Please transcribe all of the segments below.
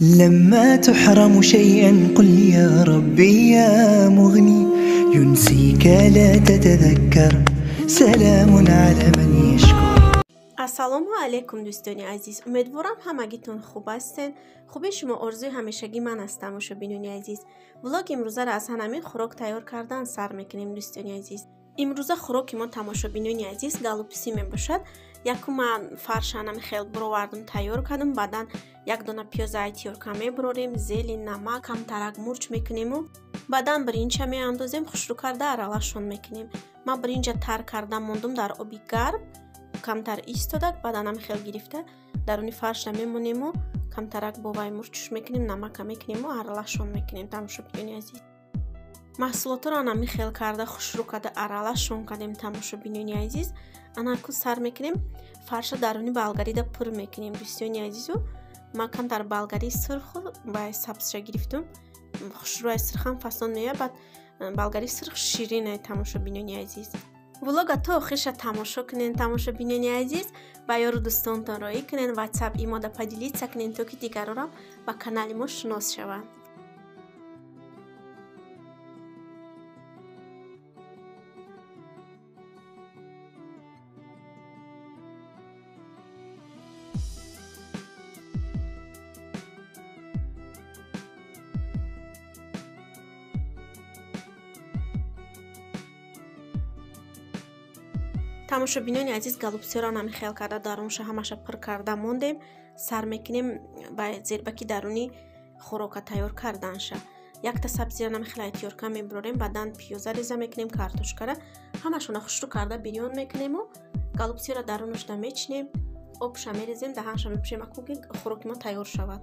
لما تحرم شيئا قل يا ربي يا مغني ينسيك لا تتذكر سلام على من يشكر. Ассалому алайкум, дӯстони азиз. Умедворам, ҳамагитон хуб ҳастен. Хуби шумо орзуи ҳамешагӣ ман аст, тамошобинони азиз. Влоги имрӯзаро аз ҳанамин хӯрок тайёр кардан сар мекунем, дӯстони азиз. Имрӯза хӯроки мо, тамошобинони азиз, голубцы мебошад. Якум ман фарша ҳанами хел буровардум, тайёр кардум. Баъдан як дона пиёза айтиёрка мебурорем, зелень, намак, камтарак мурч мекунему баъдан биринча меандозем, хушрӯ карда аралашон мекунем. Ман биринҷа тар карда мондум дар оби гарм, камтар истодак, баъдан ҳами хел гирифта даруни фаршра мемонему камтарак бо вай мурчуш мекунем, намака мекунему аралашон мекунем. Тамошобинони азиз, маҳсулотро анами хел карда, хушрӯ карда аралашон кардем, тамошобинони азиз. Анаку сар мекунем, фарша даруни болгарида пур мекунем, дӯстони азизу. Ман камтар болгари сурху ва сабзша гирифтум. Хушрӯи сурхам фасон меояд, баъд болгари сурх ширинае, тамошобинони азиз. Влога то охирша тамошо кунен, тамошобинони азиз, ба ёру дӯстонтон роӣ кунен, ватсап имода поделиться кунен, то ки дигарорам ба канали мо шинос шаванд. Тамошобинони азиз, голубцы ро ҳами хел карда дарунша ҳамаша пур карда мондем. Сар мекунем ба зербаки даруни хӯрока тайёр карданша. Якта сабзиро ҳами хел айтиёрка мебурорем, баъдан пиёза реза мекунем, картошкара ҳамашона хушрӯ карда бирён мекунему голубцы ро дарунашда мечинем, обша мерезем, даҳанша мепӯшем, аку ки хӯроки мо тайёр шавад.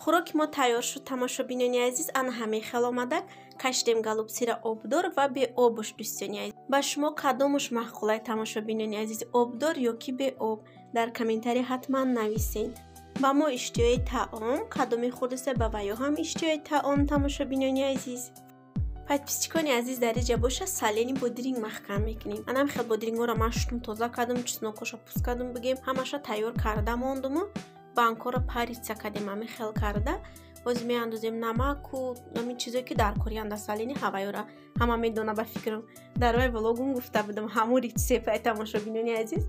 Хӯроки мо тайёр шуд, тамошобинони азиз. Ана ҳамин хел омадак. Кашидем голубцы ра обдор ва беобуш, дӯстони азиз. Ба шумо кадомуш маъқулай, тамошобинони азиз, обдор ё ки беоб? Дар комментария ҳатман нависен. Ба мо иштиҳои таом кадоме хӯрдасе, ба ваё ҳам иштиҳои таом, тамошобинони азиз. Подписчикони азиз, дар иҷа боша соленый бодринг маҳкам мекунем. Анам хел бодрингҳоро ман шутум, тоза кардам, чеснокоша пӯст кардам, бигем, ҳамаша тайёр карда мондуму банкҳоро париться кардем ҳамин хел карда. Боз меандозем намаку ҳамин чизое ки дар кориян соленый ҳавайёра ҳама медона, ба фикрам, дар вай влогум гуфта будам ҳамун рецепт. Тамошобинони азиз,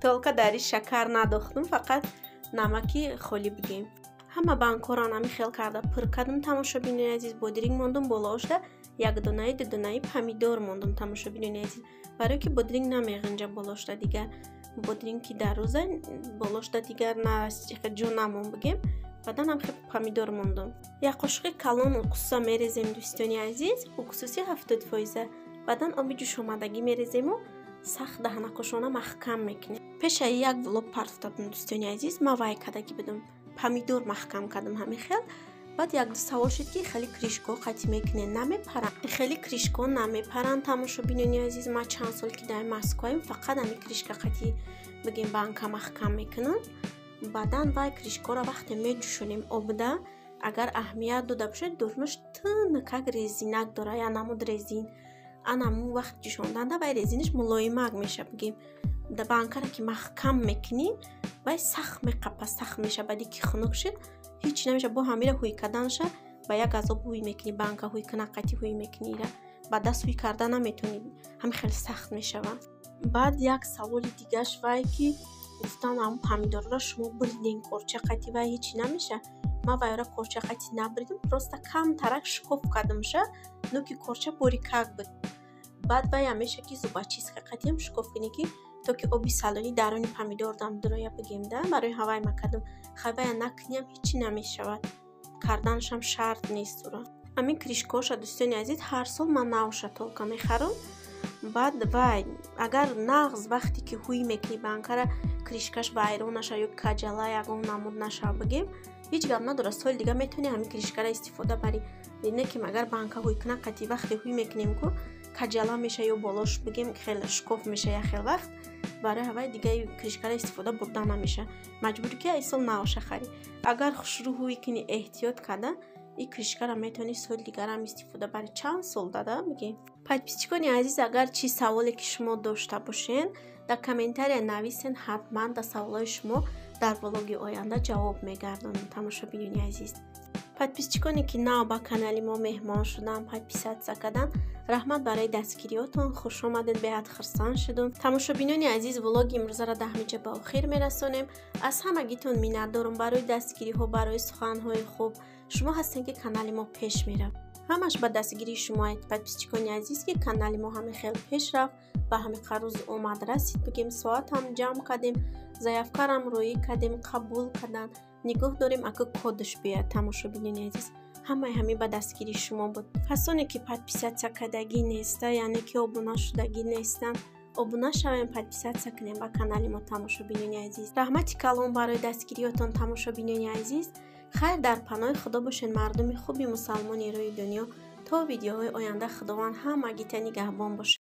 только дар иш шакар надохтум, фақат намаки холӣ, бигем. Ҳама банкҳоро ҳамин хел карда пур кардам, тамошобинони азиз. Бодринг мондум, болоошда якдонаи дудонаи помидор мондум, тамошобинони азиз, барое ки бодринг намеғинҷа болошда. Дигар бодринг ки дар рӯза болошда дигар на ҷо намон, бигем. Баъдан ҳам хел помидор мондум. Як қошуқи калон уксуса мерезем, дӯстони азиз, уксуси 70%. Баъдан оби ҷӯшомадагӣ мерезему сахт даҳанакошона маҳкам мекунем. Пешаи як влог партофта будем, дӯстони азиз, ма вай кардагӣ будам, помидор маҳкам кардам ҳамин хел. Баъд якду савол шуд, ки хеле крышко қатӣ мекунед, намепаранд? Хеле крышко намепаранд, тамошобинони азиз. Ма чанд сол ки дар Москваем, фақат ҳамин крышка қатӣ, бигем, банка маҳкам мекунам. Баъдан вай крышкоро вақте меҷӯшонем обда, агар аҳамият дода бошед, дурнаш тынакак резинак дора, я намуд резин. Анамун вақт ҷӯшонданда вай резинаш мулоимак меша, бигем. Банкаро ки маҳкам мекунӣ, вай сахт меқапа, сахт меша. Баъди ки хунук шуд, ҳеҷ намеша. Бо ҳамира ҳуй карданаша ба як азоб ҳуй мекунӣ, банка ҳуй куна қатӣ ҳуй мекунӣ, ира ба даст ҳуй карда наметавонӣ, ҳамин хеле сахт мешавад. Баъд як саволи дигаш вай ки гуфтам, ҳамун помидорро шумо буриден корча қатӣ, вай ҳечи намеша? Ман вайро корча қатӣ набуридам, просто камтарак шикоф кардамша, нуки корча борикак буд. Баъд вайам меша ки зубочистка қатиам шикоф кунӣ, ки то ки оби соленый даруни помидор дам дуроя, бигем да. Барои ҳавай ма кардам. Хай, вая накуниам, ҳечи намешавад, карданашам шарт нест уро. Ҳамин крышкоша, дӯстони азиз, ҳар сол ман навша только мехарам. Баъд вай агар нағз вақте ки ҳуй мекунӣ банкара, крышкаш вайрон наша ё каҷала ягон намуд наша, бигем, ҳеҷ гап надорад, соли дига метавонӣ ҳамин крышкара истифода барӣ. Не ки агар банка ҳуй куна қатӣ, вақте ҳуй мекунем ку, каҷала меша ё болош, бигем, хеле шикоф меша як хел вақт. Барои ҳавай дига крышкара истифода бурда намеша, маҷбурӣ ки ай сол навша харӣ. Агар хушрӯ ҳуй кунӣ, эҳтиёт карда, ин крышкара метавонӣ соли дигарам истифода барӣ, чанд сол дада, бигем. Подписчикони азиз, агар чӣ саволе ки шумо дошта бошен, дар комментария нависен, ҳатман дар саволҳои шумо дар влоги оянда ҷавоб мегардонам, тамошобинони азиз. Подписчиконе ки нав ба канали мо меҳмон шуданд, подписаться карданд, раҳмат барои дастгириётон, хуш омадед, беҳад хурсанд шудум. Тамошобинони азиз, влоги имрӯзаро дар ҳаминҷа ба охир мерасонем. Аз ҳамагитон миннатдорум барои дастгириҳо, барои суханҳои хуб. Шумо ҳастем, ки канали мо пеш меравад. Ҳамаш ба дастгирии шумо, подписчикони азиз, ки канали мо ҳамин хел пеш рафт, ба ҳамин рӯз омад расид, бигем. Соатам ҷамъ кардем, заявкарам роӣ кардем, қабул карданд. Нигоҳ дорем, ака кодаш биёяд. Тамошобинони азиз, ҳамаи ҳамин ба дастгирии шумо буд. Касоне ки подписаться кардагӣ неста, яъне ки обуна шудагӣ нестанд, обуна шавем, подписаться кунем ба канали мо, тамошобинони азиз. Раҳмати калон барои дастгириётон, тамошобинони азиз. Хайр, дар паноҳи Худо бошед, мардуми хуби мусалмони рӯи дунё. То видеоҳои оянда Худованд ҳамагита нигаҳбон бошад.